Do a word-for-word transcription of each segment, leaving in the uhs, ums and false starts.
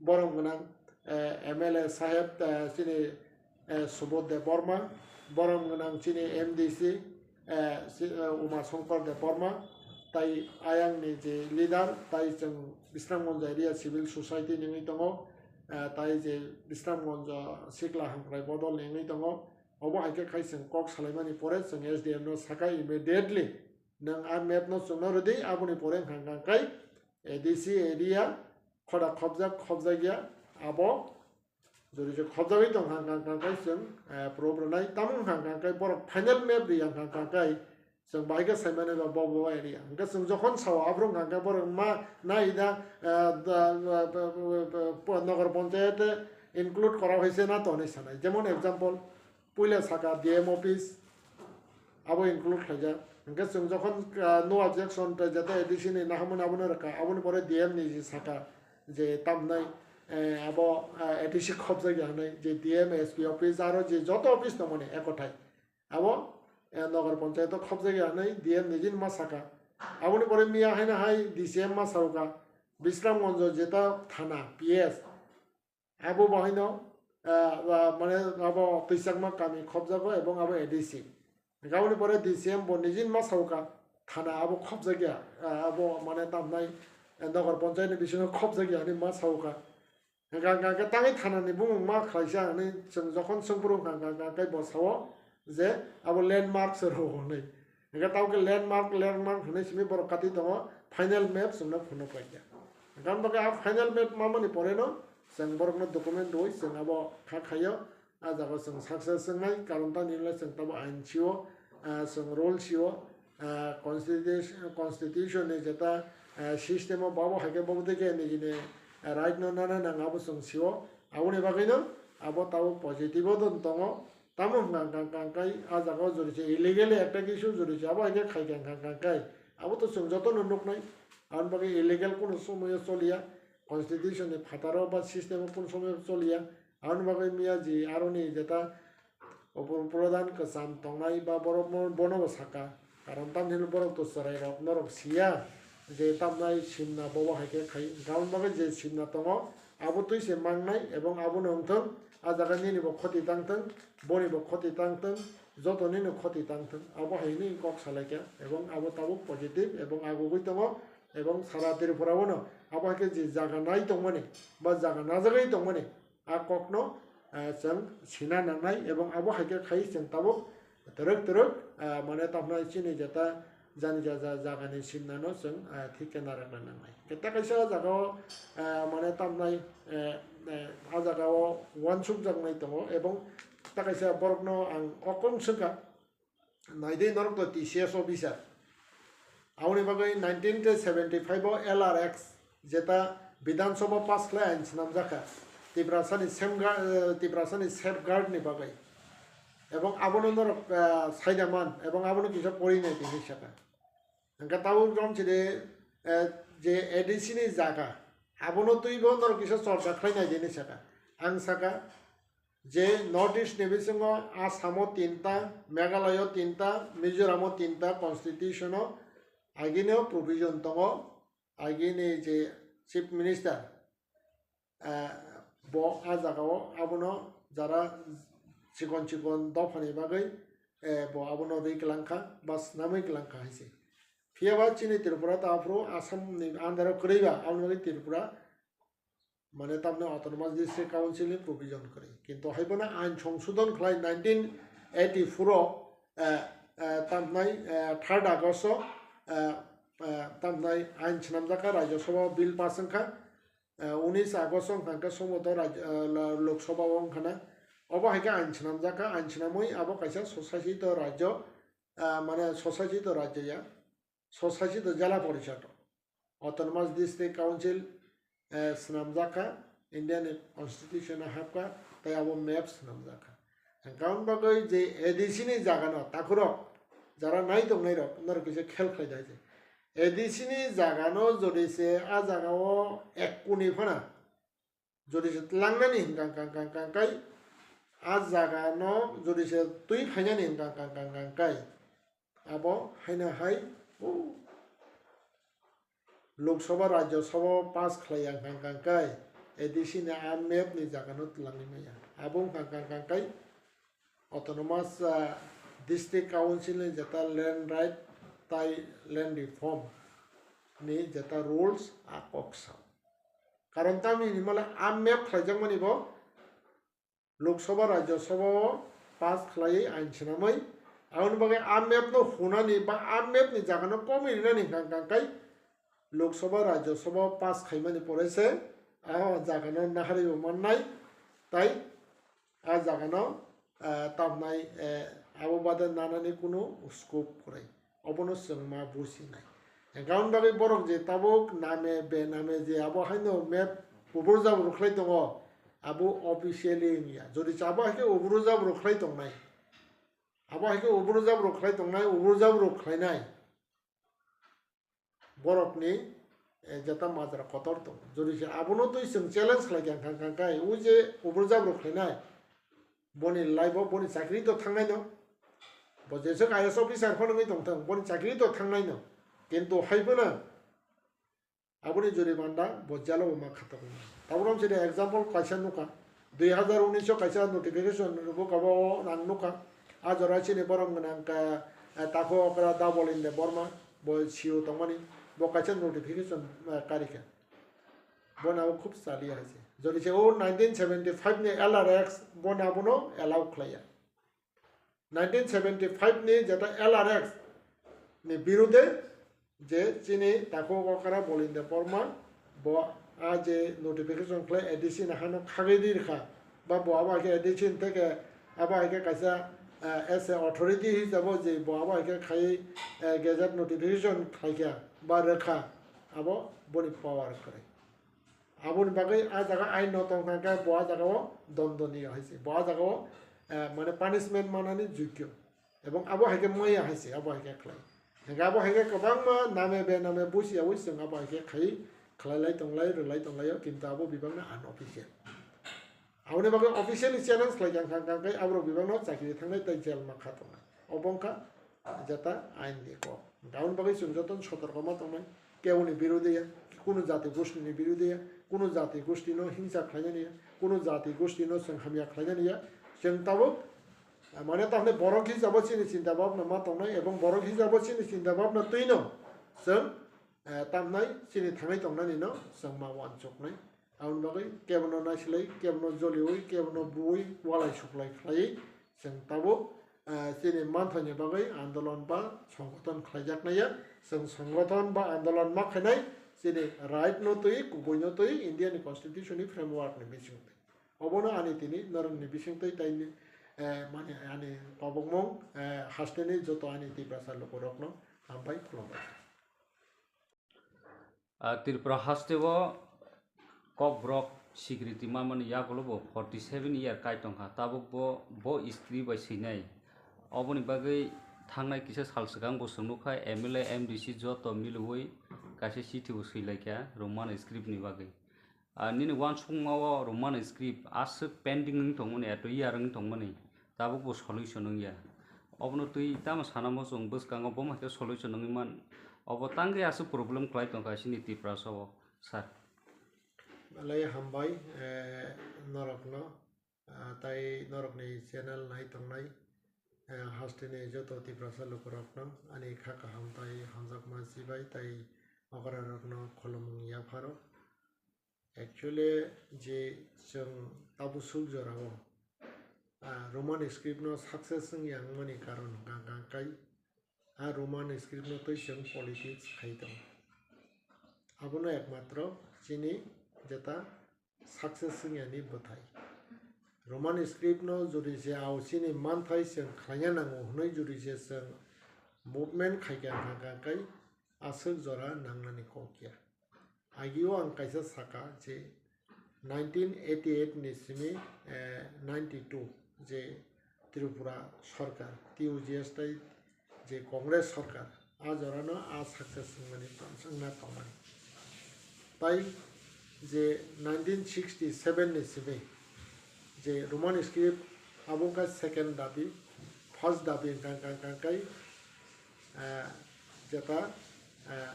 borom gwnang, eh, M L A saheb, eh, chini, eh, Subodh Debbarma, borom gwnang chini M D C, eh, si-, eh, Uma Shankar Debbarma, tai ayang ni je leader, tai chwng Bisramganj area civil society ni wngwi tongo, eh, tai je Bisramganj sikla hamkrai bodol ni wngwi tongo, obo hai khe khai chwng kok salaimani pore chwng S D M no saka immediately nwng a map no chwngno rwdi, aboni pore wngkha kha khai A D C area khoda khobjak khobjakya abo jori je khobjagwi tong kha kha kha khai chwng, eh, proof rwnai. Tamo wngkha kha khai borok final map ri yang kha kha khai chwng bahai khe saimani ba bo bo area. Hwnkhe chwng jokhon sao aphuru wngkha kha borok ma nai da, eh, da, eh, po-, Nagar Panchayat include kora hoise na to hinwi sanai. Jemon example, puila saka D M office, abo include khlaijak. Hwnkhe chwng jokhon, ah, no objection tei jeta A D C ni naharmani abono rwkha, aboni pore D M ni je saka je tamnai, eh, abo, ah, A D C khobjakya hinwi je D M, S P office aro je joto office tongmani ekothai. Abo, eh, Nagar Panchayat o khobjakya hinwi D M nijini ma saka. Aboni pore miya haino hai D C M ma saukha, Bisramganj jeta thana P S. Abo bo haino, ah, ah, mane abo twichakma kami khobjago ebong abo A D C. Aboni pore D C M bo nijini ma saukha, thana abo khobjakya, ah, abo mane tamnai, eh, Nagar Panchayat ni bisingo khobjakya hinwi ma saukha. Hwnkha hwnkha khe tangwi thana ni bumung ma khlaisa hinwi chwng jokhon swngphuru hwnkha hwnkha khe bo sao je abo landmark se rw hinwi. Hwnkhe tamo khe landmark, landmark hinwi simi borok kati tongo, final map chwngno phunuk paikha. Hwnkhe aboni bagwi a final map mamani poreno chwng borokno document rwui chwng abo kha khaio, a jaga chwng success wngnai, karon tamni hwnle chwng tamo ain sio, ah, chwng rule sio, ah, constitution, constitution ni jeta, ah, system o babo hai khe bobo tei khe nijini, ah, right no nana nang abo chwng sio, aboni bagwino abo tamo positive o don tongo. Tamo hwnkha hwnkha hwnkha kai a jaga o jori se illegally attack issue jori se abo hai khe khai kha hwnkha hwnkha kai abo to chwng jotono nuknai. Aboni bagwi illegal kunu somoyo choliya, constitution ni phataro ba system o kunu somoyo choliya. Aboni bagwi miya ji aroni jeta upo-, pradhan kwcham tongnai ba borok mo-, bono bo saka. Karon tamni hwnwi borok to chwrairok norok siya je tamnai simna bobo hai khe khai. Aboni bagwi je simna tongo, abo twi se mangnai ebong abono wngthong, a jaga nini bo khoti tangthong, boni bo khoti tangthong, joto nini khoti tangthong, abo hai hinwi kok salaikha ebong abo tabuk positive ebong agugwi tongo ebong sara Tripura o no abo hai khe je jaga nai tongmani ba jaga najagwi tongmani a kokno, eh, chwng sina nangnai ebong abo hai khe khai chwng tabuk twrwk twrwk, eh, mane tamnai chini jeta jani ja ja jagani simnano chwng, ah, thik khe narwkna nangnai. Khe ta kaisa o jaga o, ah, mane tamnai, eh, eh, a jaga o uansukjaknai tongo ebong ta kaisa borokno ang o kung swngkha, naidi norok to T C S officer. Aboni bagwi nineteen seventy five o L R X jeta Bidhan Sabha pass khlai ain swnamjakha Tiprasani safeguard, eh, Tiprasani safeguard ni bagwi. Ebong abono norok, ah, saida man, ebong abono kisa pori nai tini saka. Hwnkhe tabuk jom chini, eh, je A D C ni jaga, abono twibo norok kisa chorcha khlai nai tini saka. Ang saka je North East ni bisingo Assam o tinta, Meghalaya o tinta, Mizoram o tinta constitution o agini o provision tongo, agini je Chief Minister, eh, bo a jaga o abono jara chikon chikon dopha ni bagwi, eh, bo abono rwi kwlang kha ba swnamwi kwlang kha hai se. Phiya ba chini Tripura ta aphuru Assam ni under o kwrwi ba, aboni bagwi Tripura mane tamni Autonomous District Council ni provision kwrwi. Kintu hai bono ain songsodhon khlai nineteen eighty four o, eh, eh, tamnai, eh, third August o, eh, eh, tamnai ain swnamjak kha, Rajya Sabha o bill pass wng kha. Eh, unis August wngkha khe somboto raj-, eh, la-, Lok Sabha o wngkha na. Obo hai khe ain swnamjak kha, ain swnamwi abo kaisa swsasito rajyo, eh, mane swsasito rajyo ya, swsasito jela porishad, Autonomous District Council, eh, swnamjak kha, India ni constitution o hap kha, tei abo map swnamjak kha. Hwnkhe aboni bagwi je A D C ni jaga no takhurok jara nai tongnairok norok kisa khel khlai di hai se. A D C ni jaga no jodi se a jaga o ek kuni phano jodi se tlangnani hwnkha hwnkha hwnkha hwnkha kai a jaga no jodi se twi phainani hwnkha hwnkha hwnkha hwnkha kai abo haino hai o Lok Sabha, Rajya Sabha o pass khlai ya hwnkha hwnkha kai A D C ni a map ni jaga no twlangwi maya. Abo wngkha kang kang kai Autonomous, ah, District Council ni jeta land right tai land reform ni jeta rules a kok sao. Karon tamni hinwi male a map khlaijakmani bo Lok Sabha, Rajya Sabha o pass khlaiwi ain swnamwi, aboni bagwi a map no hunani ba a map ni jaga no komwi rinani hwnkha hwnkha kai Lok Sabha, Rajya Sabha o pass khaimani pore se a jaga no naharwi bo mannai, tai a jaga no, eh, tamnai, eh, abo bade nanani kunu scope kwrwi. Obono chwng ma businai. Hwnkhe aboni bagwi borok je tabuk name be name je abo haino map ubur jabur khlai tongo, abo officially wngya. Jodi se abo hai khe ubur jabur khlai tongnai, abo hai khe ubur jabur khlai tongnai, ubur jabur khlainai borokni, eh, jeta majra kotor tongo. Jodi se abono twi chwng challenge khlai kha, kha, kha, kha, o je ubur jabur khlainai, boni life o boni chakri to thangnai no. Bo jeswk I A S officer phano wngwi tongthung, boni chakri to thangnai no. Kintu hai phano aboni jurimanda bo jalo bo ma khatok nai. Tabuk ang sini example kaisa nukha, dui hazar unis o kaisa notification rwbuk abo o nang nukha. A jora chini borom gwnang ka, eh, Taku Okra Dabolin Debbarma, bo C E O tongmani, bo kaisa notification, eh, karikha. Bono abo khub chaliya hai se. Jodi se o nineteen seventy five ni L R X bono abono allow khlaiya. Nineteen seventy five ni jeta L R X ni birude je chini Taku Okra Bolin Debbarma bo a je notification khlai A D C ni hano khagwi di rikha, ba bo abo hai khe A D C ni theke abo hai khe kaisa, eh, as a authority hisabo je bo abo hai khe khai, eh, gazette notification khlaikha ba rwkha, abo boni power kwrwi. Aboni bagwi a jaga ain no tong kha khe bo a jaga o dondoniyo hai se, bo a jaga o, eh, mane punishment manani jogyo. Ebong abo hai khe maya hai se, abo hai khe khlai. Hingkhe abo hai khe kwbangma name be name busi yaui chwng abo hai khe khai khlai lai tong lai, rw lai tong lai o, kintu abo bibak no unofficial. Aboni bagwi officially challenge khlai kha, kha, kha, kha, aborok bibak no chakri thangnai tei jail ma kha tongnai. Obo wngkha jeta ain ni kok. Aboni bagwi chwng joto sotorko ma tongnai. Keboni birodhe ya, kunu jati gosti ni birodhe ya, kunu jati gosti no hingsa khlainani ya, kunu jati gosti no chwng hamya khlainani ya. Chwng tabuk, mane, tamni borok hisabo chini chinta bhabna ma tongnai, ebong borok hisabo chini chinta bhabna twi no chwng, eh, tamnai chini thangwi tongnani no chwng ma uansuknai. Aboni bagwi kebono naisilai, kebono joliui, kebono buui, walai suklai khlaiwi chwng tabuk, eh, chini manthaini bagwi andolon ba songgothon khlaijaknai ya. Chwng songgothon ba andolon ma khainai, chini right no twi, kubui no twi, India ni constitution ni framework ni bisingtwi. Obono ani tini norokni bisingtwi tei ni, eh, mani ani kobokmung, eh, hasteni joto ani Tiprasa lukurokno hambai khulumbai. Ah, Tripura haste o Kokborok sikriti manmani yagulo bo forty seven year kai tongkha, tabuk bo, bo history bai swinai. Oboni bagwi thangnai kisa sal swkang bo chwng nukha M L A, M D C joto milwi kaisa chithi bo swilaikha Roman script ni bagwi. Ah, nini uansukma o Roman script aswk pending wng tongmani, eto year wng tongmani, tabuk bo solution wngya. Obono twi tamo sanamo chwng bwskango bomo hai khe solution wngwi man. Obo tangwi aswk problem khlai tongkha chini Tiprasa o, sir. Belai hambai, eh, norokno, ah, tai norokni channel nai tongnai, eh, hasteni joto Tiprasa lukurokno ani kha kaham tai hamjakma chibai tai okrarokno khulumung yapharo. Actually, je chwng tabuk suk jorao, ah, Roman script no success wngya wngmani karon hwnkha hwnkha kai, ah, Roman script no twi chwng politics khai tongo. Abono ekmatro chini jeta success wngyani bwthai. Roman script no jodi se ao chini manthai chwng khlaina nango hwnwi jodi se chwng movement khaikha hwnkha hwnkha kai aswk jora nangnani kok ya. Agio ang kaisa saka je nineteen eighty eight ni simi, eh, ninety two je Tripura sarkar, T U G S tai je Congress sarkar, a jorano a success wngmani tong-, wngna tongmani. Tai je nineteen sixty seven ni simi je Roman script abo wngkha second dabi, first dabi wngkha, wngkha, wngkha kai, eh, jeta, eh,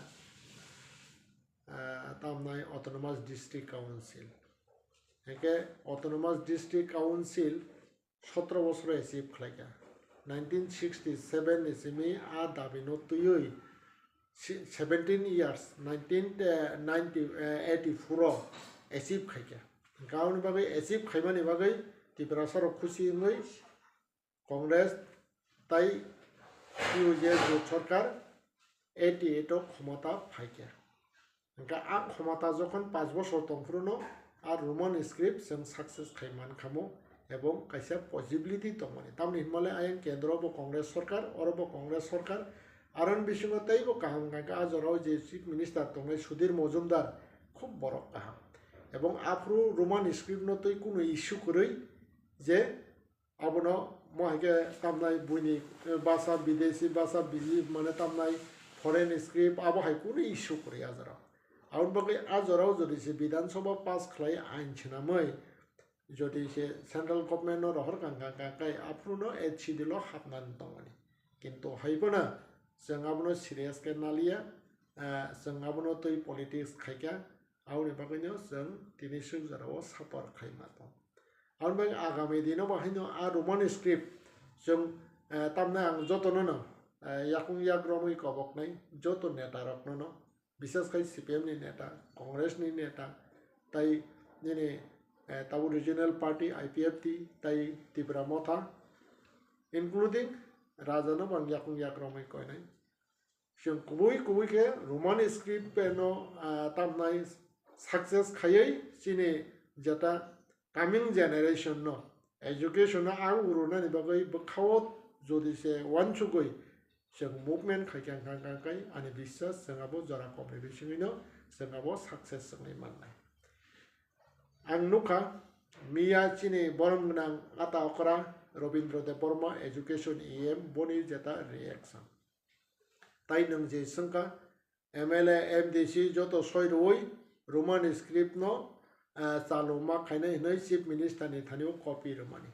ah, tamnai Autonomous District Council. Hingke Autonomous District Council sotro bosoro achieve khlaikha. Nineteen sixty seven ni simi a dabi no twiwi si-, seventeen years, nineteen, eh, ninety, eh, eighty four o achieve khaikha. Hingke aboni bagwi achieve khaimani bagwi Tiprasa rok khusi wngwi Congress tai T U J jot sorkar eighty eight o khomota phaikha. Hingke a khomota jokhon panch bosor tongphuru no a Roman script chwng success khai mankhamo ebong kaisa possibility tongmani. Tamni hinmale ayang kendro bo Congress sorkar, oro bo Congress sorkar, aron bisingo teibo kaham hingke a jorao je Chief Minister tongnai Sudhir Mojumdar khub borok kaham. Ebong aphuru Roman script no tei kunu issue kwrwi je abono mo hai khe tamnai buini, eh, basa, bidesi basa, biji mane tamnai foreign script, abo hai kunu issue kwrwi a jorao. Aboni bagwi a jorao jodi se Bidhan Sabha pass khlai ain swnamwi, jodi se central government no rohor kang kang kang kai aphuru no eighth schedule o hapnani tongmani. Kintu hai phano chwng abono serious khe naliya, eh, chwng abono twi politics khaikha, aboni bagwino chwng tini swk jorao support khaima tong. Aboni bagwi agami dino bo haino a Roman script chwng, eh, tamni ang jotono no, eh, yakung yak romwi koboknai joto neta rokno no, bises khai C P M ni neta, Congress ni neta, tai nini, eh, tabuk regional party I P F T tai Tipra Motha, including Raja no bo ang yakung yak romwi koinai. Chwng kubui kubui khe Roman script pen no, ah, tamnai success khaiwi chini jeta coming generation no education no ang urunani bagwi bwkhao jodi se uansugwi chwng movement khai kha hwnkha hwnkha khe ani biswas chwng abo jora komni bisingwi no chwng abo success chwngwi mannai. Ang nukha miya chini borom gwnang ata okra Robindra Debbarma education E M boni jeta reaction. Tai nwng je swngkha, M L A, M D C joto soi rwui Roman script no, ah, chaluma khainai hwnwi Chief Minister ni thani o copy rwmani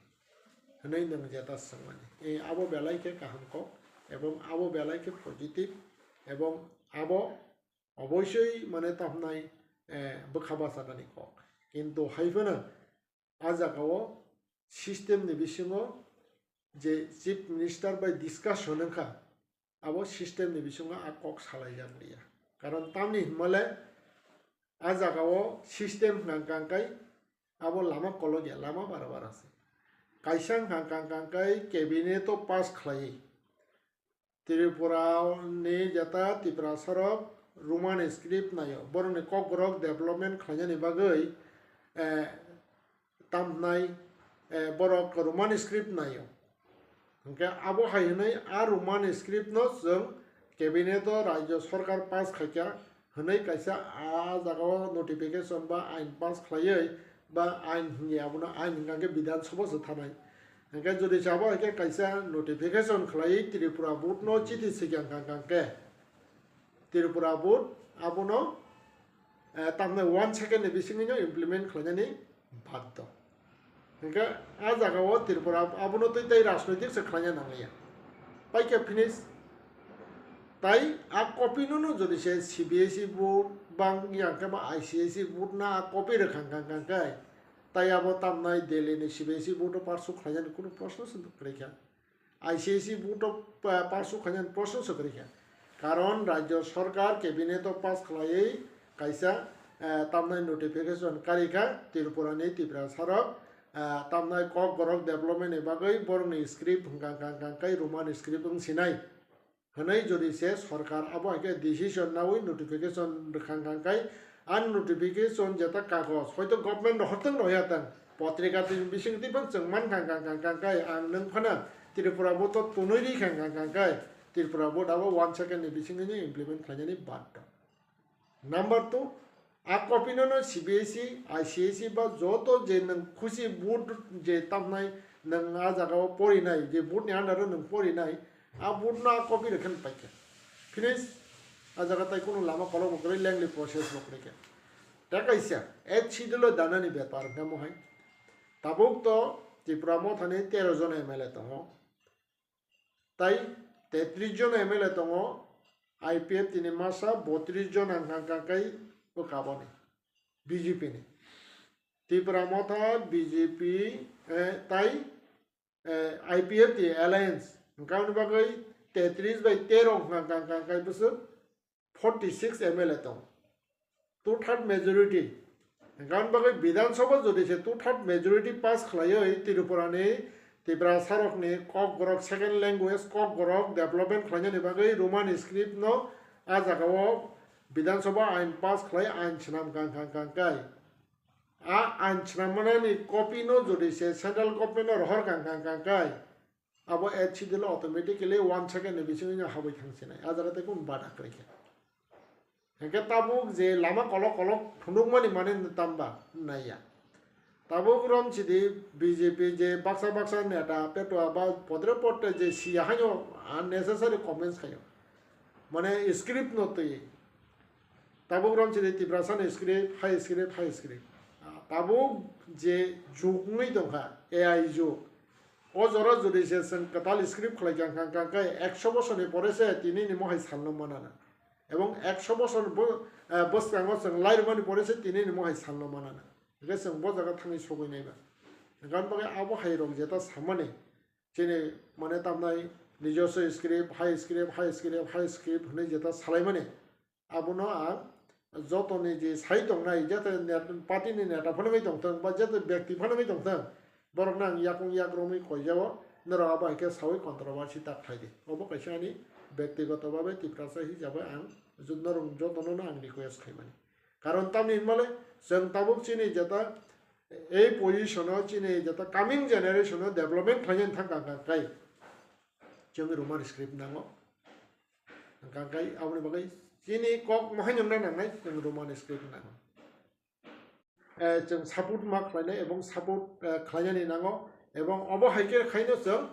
hwnwi nwng jeta swngmani. E, abo belai khe kaham kok ebong abo belai khe positive ebong abo oboisoi mane tamhnai, eh, bwkha bachanani kok. Kintu hai phano a jagao system ni bisingo je Chief Minister bai discussion wngkha, abo system ni bisingo a kok salaijak liya. Karon tamni hinmale a jagao system hwnkha hwnkha khe abo lama kolokya, lama bara bara se. Kaisa hwnkha hwnkha khe cabinet o pass khlaiwi Tripura ni jeta Tiprasa rok Roman script naio, borokni kokborok development khlainani bagwi, eh, tamhnai, eh, borok Roman script naio. Hwnkhe abo hai hwnwi a Roman script no chwng cabinet o rajyo sarkar pass khaikha hwnwi kaisa a jagao notification ba ain pass khlaiwi ba ain hwnwi abono ain hwnkha khe Bidhan Sabha se thanai. Hwnkhe jodi se abo hai khe kaisa notification khlaiwi Tripura board no chiti swikha hwnkha hwnkha khe Tripura board abono, eh, tamni one second ni bisingwino implement khlainani baddo. Hwnkhe a jagao Tripura abono twi tei rajnoitik se khlaina nangliya. Paikha finish. Tai a copy no no jodi se C B S E board bang yang khe ba I C S E board no a copy rwkha hwnkha hwnkha khe tai abo tamnai Delhi ni C B S E board o parsuk khlainani kunu proshno se kwrwikha. I C S E board o pa-, parsuk khainani proshno se kwrwikha. Karon rajyo sarkar cabinet o pass khlaiwi kaisa, eh, tamnai notification karikha Tripura ni Tiprasa rok, eh, tamnai kokborok development ni bagwi borokni script hwnkha hwnkha hwnkha khe Roman script wng sinai. Hwnwi jodi se sarkar abo hai khe decision naui notification rwkha hwnkha khe, a notification jeta kagoj, hoito government rohortwng rohya tang, potrika twi bising twi phano chwng mankha hwnkha hwnkha khe, ang nwng phano Tripura board o tunui rikha hwnkha khe, Tripura board abo one second ni bisingwino implement khlainani baddo. Number two, a copy no no C B S E, I C S E ba joto je nwng khusi board je tamnai nwng a jagao porinai, je board ni under o nwng porinai, a board no a copy rwkhe paikha. Finish, a jaga tai kunu lama kolok bo kwrwi, lengli process bo kwrwi khe. Ta kaisa, eighth schedule o danani bepar hwnkhe mo hai. Tabuk to Tipra Mothani tero jon M L A tongo. Tai tetris jon M L A tongo, I P F T ni masa botris jon ang kang kang kai bwkha boni B J P ni. Tipra Motha, B J P, eh, tai, eh, I P F T alliance. Hwnkhe aboni bagwi tetris bai tero hwnkha, hwnkha, hwnkha, hwnkha bwswk forty six M L A tong. Two third majority. Hwnkhe aboni bagwi Bidhan Sabha jodi se two third majority pass khlaiwi Tripura ni Tiprasa rokni Kokborok second language, Kokborok development khlainani bagwi Roman script no a jaga o Bidhan Sabha ain pass khlai ain swnam kang kang kang kai. A ain swnam manani copy no jodi se central government no rohor kang kang kang kai. Abo H C D lo automatically one second ni bisingo habwi thang sinai. A jaga tei kunu bada kwrwi kha. Hwnkhe tabuk je lama kolok kolok phunukmani mane tamba naiya. Tabuk romsidi B J P je baksa baksa neta petua ba podre podre je siya haino unnecessary comments khayo. Mane script no twi. Tabuk romsidi Tiprasani script, hai script, hai script. Tabuk je jug wngwi tongkha, A I jug. O jora jodi se chwng kwtal script khlai kha, kha, kha, kha, ekso bosorni pore se tini ni mohai salno manana. Ebong ekso bosor bo-, eh, bwskango chwng lairwmani pore se tini ni mohai salno manana. Hwnkhe chwng bo jaga thangwi sogwi naiba. Hwnkhe aboni bagwi abo hai rok jeta samani chini mane tamnai nijoswo script, hai script, hai script, hai script hwnwi jeta salaimani. Abono ang jotoni je sai tongnai, jete net-, party ni neta phano wngwi tongthung, ba jete byakti phano wngwi tongthung, borokno ang yakung yak romwi koijao, norok abo hai khe saui controversy ta khlai di. Obo kaisa ani byaktigoto babe Tiprasa hisabe ang jo-, norok jotono no ang request khaimani. Karon tamni hinmale chwng tabuk chini jeta ei position o chini jeta coming generation o development khlainani thang kang kang kai chwng Roman script nango. Hwnkha khe aboni bagwi chini kok mohai nungna nangnai chwng Roman script nango. Eh, chwng support ma khlainai ebong support, eh, khlainani nango ebong obo hai khe khaino chwng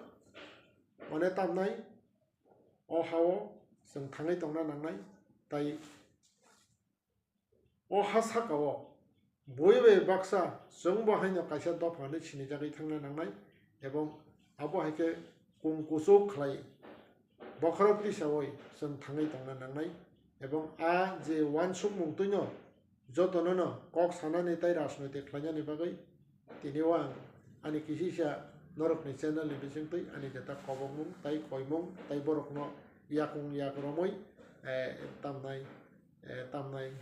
mane tamnai o hao chwng thangwi tongna nangnai. Tai o ha saka o bui bai baksa chwngbo haino kaisa dopha hinwi sinijagwi thangna nangnai, ebong abo hai khe kung kuchuk khlai bokhorok tisaui chwng thangwi tongna nangnai, ebong a je uansukmung twino jotono no kok sanani tei rajnoitik khlainani bagwi tini o ang ani kisisa norokni channel ni bisingtwi ani jeta kobokmung tai koimung tai borokno yakung yak romwi, eh, tamnai, eh, tamnai,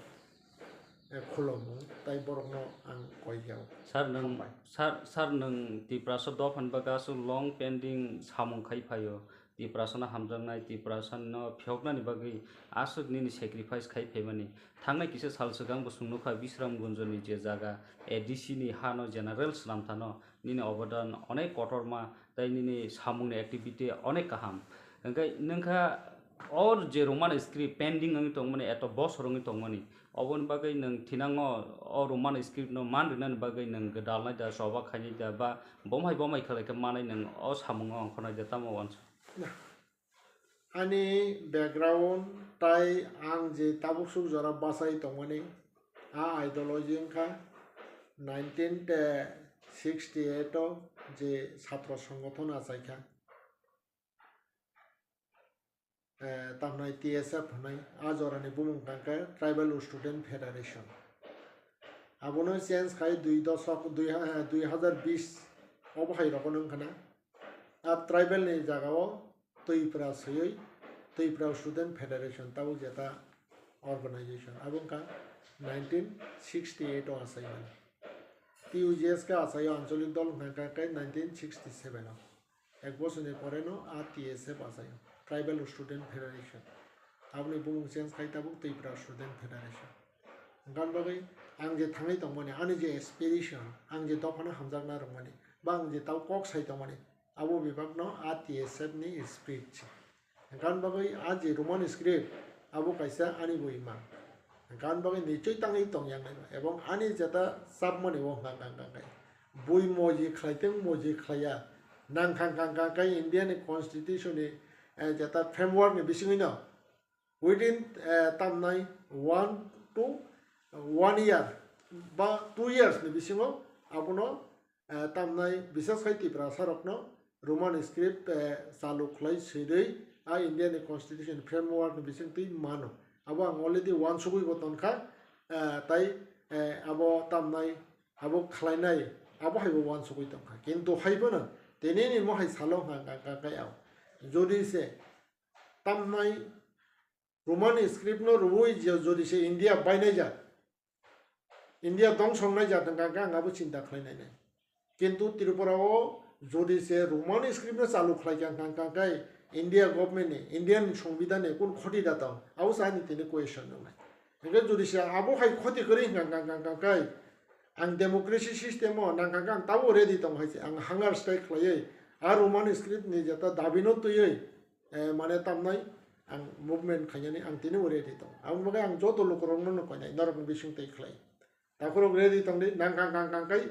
eh, khulumung tai borokno ang koi hiya o. Sir, nwng, hambai. Sir, sir, nwng Tiprasa dophani bagwi aswk long pending samung khai phaio. Tiprasano hamjaknai, Tiprasano phiyoknani bagwi aswk nini sacrifice khai phaimani. Thangnai kisa sal swkang bo chwng nukha Bisramganjni je jaga A D C ni hano general swnamthano nini obodan onek kotorma tei nini samungni activity onek kaham. Hwnkhe nwngkha o je Roman script pending wngwi tongmani, eto bosor wngwi tongmani, oboni bagwi nwng thinango o Roman script no man rinani bagwi nwng gwdalnai da, choba khainai da, ba bomhai bomhai khlai khe manai nwng o samungo ongkhornai da, tamo uansuk? Ani background tai ang je tabuk suk jora bachai tongmani, a ideology wngkha nineteen sixty eight o je chhatro songgothon achaikha, eh, tamhnai T S F hwnwi, a jorani bumung tangkhe Tribal Student Federation. Abono change khai dui dosok, dui ha-, dui hazar bis obo hai rogo wngkha na. A tribal ni jaga o Twipra swiwi Twipra Student Federation tabuk jeta organization. Abo wngkha nineteen sixty eight o achaimani. T U J S khe achaio anchalik dol wngkha khe nineteen sixty seven o. Ek bochorni pore no a T S F achaio, Tribal Student Federation. Aboni bumung change khai tabuk Twipra Student Federation. Gan bagwi ang je thangwi tongmani, ani je aspiration, ang je dophano hamjakna rwmani, ba ang je tau kok sai tongmani, abo bebakno a T S F ni spirit se. Gan bagwi a je Roman script, abo kaisa ani bo imang. Gan bagwi nichoi tangwi tongya nai ba, ebong ani jeta chapmani o hwnkha kang kang kai. Bui moji khlai teng moji khlaiya, nang kang kang kang kai India ni constitution ni, eh, jeta framework ni bisingwi no within, eh, tamnai one to one year ba two years ni bisingo abono, eh, tamnai bises khai Tiprasa rokno Roman script, eh, chalu khlai swrwi a India ni constitution framework ni bisingtwi mano. Abo ang already uansugwi bo tongkha, eh, tai, eh, abo tamnai abo khlainai, abo hai bo uansugwi tongkha. Kintu hai phano tini ni mohai salo hwnkha kha kha khe ao. Jodi se tamnai Roman script no rwui je jodi se India bainai jak, India dongsong nai jak hwnkha khe ang abo chinta khlai nai nai. Kintu Tripura o jodi se Roman script no chalu khlai kha hwnkha khe India government ni, Indian songbidan ni kun khoti da tong, abo se ani tini question nang nai. Hwnkhe jodi se abo hai khoti kwrwi hwnkha khe ang democracy system o nangkha khe ang tabuk ready tong hai se, ang hunger strike khlaiwi a Roman script ni jeta dabi no twiwi eh, mane tamnai ang movement khainani ang tini o ready tong. Aboni bagwi ang joto lukurokno no koinai norokni bising twi khlai. Takhurok ready tongdi, nang kang kang kang kai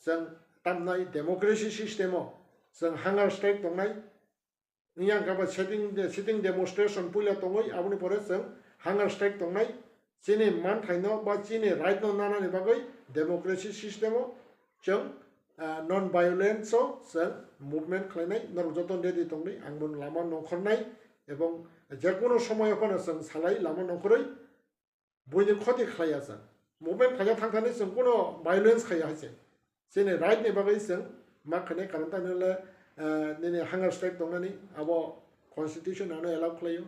chwng tamnai democracy system o chwng hunger strike tongnai. Wngya wngkha ba sitting, sitting demonstration puila tongwi aboni pore chwng hunger strike tongnai. Chini manthaino ba chini right no nanani bagwi democracy system o chwng, ah, non violence o chwng movement khlainai, norok joto ready tongdi, ang bono lama nongkhornai, ebong jekunu somoyo phano chwng salai lama nongkhorwi buini khoti khlaiya chwng. Movement khlaiya thangthani chwng kuno violence khaiya hai se. Chini right ni bagwi chwng ma khainai, karon tamni hwnle, eh, nini hunger strike tongnani abo constitution ano allow khlaio.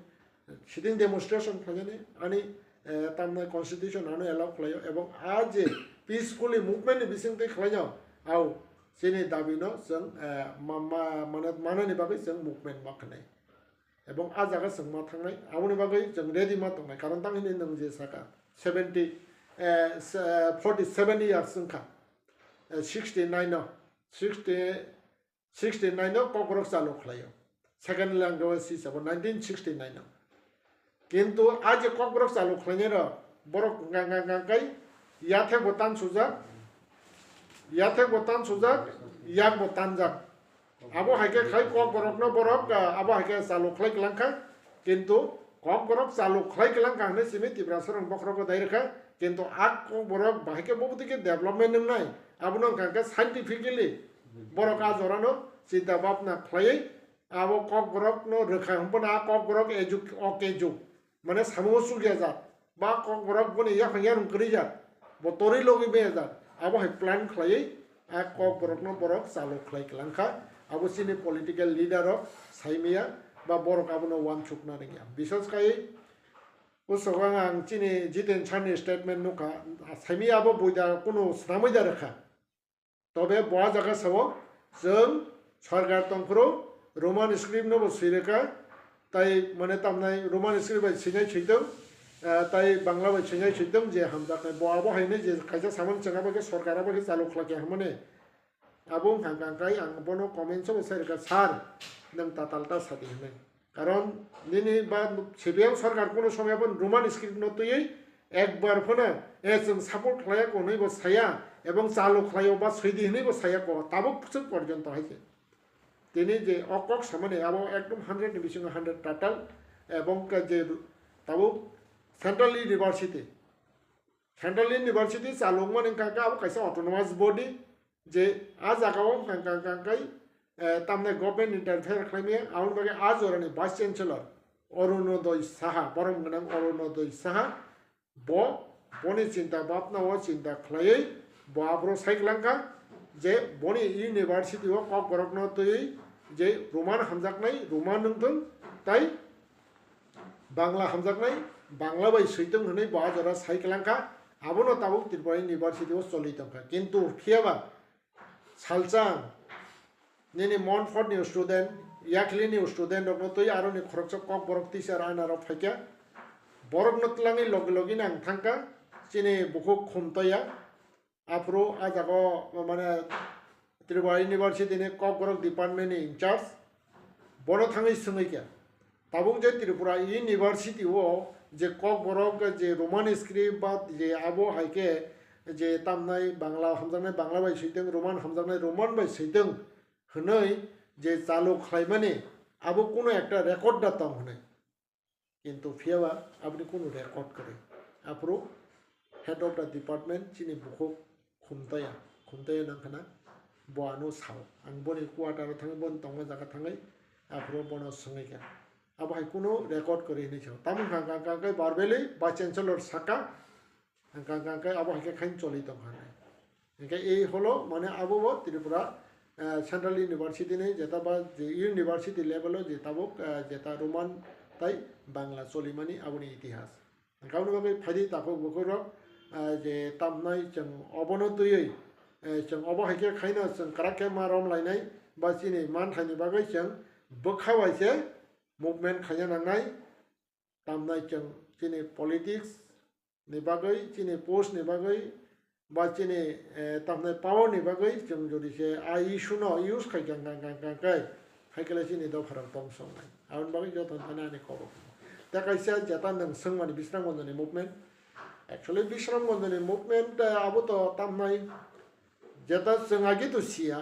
Sitting demonstration khlainani ani, eh, tamni constitution ano allow khlaio. Ebong a je peacefully movement ni bisingtwi khlainao, ao chini dabi no chwng, eh, ma, ma, mane, manani bagwi chwng movement ma khainai. Ebong a jaga chwng ma thangnai, aboni bagwi chwng ready ma tongnai. Karon tang hwnwi nwng je saka seventy, eh, se-, forty seven years wngkha, eh, sixty nine no, sixty, sixty nine no Kokborok chalu khlaio. Second language hisabo nineteen sixty nine no. Kintu a je Kokborok chalu khlainai rok, borok wngkha, wngkha, wngkha kai yathek bo tan sujak, yathek bo tan sujak, yak bo tanjak. Abo hai khe khai Kokborokno borok, ah, abo hai khe chalu khlai kwlang kha, kintu Kokborok chalu khlai kwlang kha hwnwi simi Tiprasarok bokhorogo dai rwkha, kintu a Kokborok bahai khe bo bwtwi khe development wngnai, abono wngkha khe scientifically borok a jorano chinta bhabna khlaiwi abo Kokborokno rwkha, hwnphano a Kokborok ejuk-, ok ejuk. Mane samung o chukya jak, ba Kokborok boni yaphang yarung kwrwi jak, bo torwi logwi maya jak, abo hai plan khlaiwi a Kokborokno borok chalu khlai kwlang kha. Abo chini political leader rok sai maya, ba borok abono uansukna rwngya. Bisas khai usok ang, ang chini Jiten sir ni statement nukha, sai maya abo buida kunu swnamwi da rwkha. Tobe bo a jaga sao, chwng sorkar tongphuru Roman script no bo swi rwkha, tai mane tamnai Roman script bai swinai switwng, ah, tai Bangla bai swinai switwng je hamjaknai. Bo abo haino je kaisa samani chwng abo khe sorkar abo khe chalu khlai kha hwnmani. Abo wngkha kang kai ang bono comments o bo sai rwkha, "Sir, nwng tatal ta sadi," hwnwi. Karon nini ba C P M sorkar kuno somoi abo Roman script no twiwi ekbar phano, "Eh, chwng support khlaiya," ko hwnwi bo saya, ebong chalu khlaio ba swidi hwnwi bo saya ko, tabuk swk porjonto hai se. Tini je o kok samani abo ekdom hundred ni bisingo hundred total, ebong ka je tabuk Central University, Central University chalu wngmani wngkha khe abo kaisa autonomous body, je a jaga o wngkha kha, kha, kha, eh, tamni government interfere khlaimaya, aboni bagwi a jorani Vice Chancellor Arunodoi Saha, borom gwnang Arunodoi Saha, bo boni chinta bhabna o chinta khlaiwi bo aphuru sai kwlang kha je boni university o Kokborok no twiwi je Roman hamjaknai Roman wngthung, tai Bangla hamjaknai Bangla bai switwng hwnwi bo a jora sai kwlang kha. Abono tabuk Tripura University o choli tong kha, kintu phiyaba salsa nini Montfort ni student, Yakli ni student rokno twi aroni khoroksa Kokborok teacher ana rok phaikha. Borokno twlangwi logi logi no ang thangkha chini bukhuk Khumtoya. Aphuru a jaga o mane Tripura University ni Kokborok department ni in charge bono thangwi swngwi kha. Tabuk je Tripura University o je Kokborok je Roman script ba je abo hai khe je tamnai Bangla hamjaknai Bangla bai switwng, Roman hamjaknai Roman bai switwng hwnwi je chalu khlaimani abo kuno ekta record da tong hwnwi. Kintu phiyaba aboni kuno record kwrwi. Aphuru head of the department chini bukhuk Khumtoya, Khumtoya nang khna bo ano sao. Ang boni quarter o thangwi, boni tongma jaga thangwi, aphuru bono swngwi kha. Abo hai kuno record kwrwi hinwi sao. Tamo wngkha, wngkha, wngkha, wngkha, verbally Vice Chancellor saka, wngkha, wngkha, wngkha, abo hai khe khain choli tongkha hinwi. Hingke ei holo mane abo bo Tripura, eh, Central University ni jeta ba je university level o je tabuk, eh, jeta Roman tai Bangla cholimani aboni itihas. Hingke aboni bagwi phaidi takhuk bukhuk rok, eh, je tamnai chwng obono twiwi, eh, chwng obo hai khe khaino chwng kwrak khe ma rom lainai ba chini man thaini bagwi chwng bwkha bai se movement khaina nangnai. Tamnai chwng chini politics ni bagwi, chini post ni bagwi, ba chini, eh, tamnai power ni bagwi chwng jodi se a issue no use khai kang kang kang kang khai, hai khe le chini dopha rok tong song nai. Aboni bagwi joto thani ani kok rok. Tei kaisa jeta nwng swngmani Bishramganj ni movement. Actually Bishramganj ni movement, eh, abo to tamnai jeta chwng agi to siya.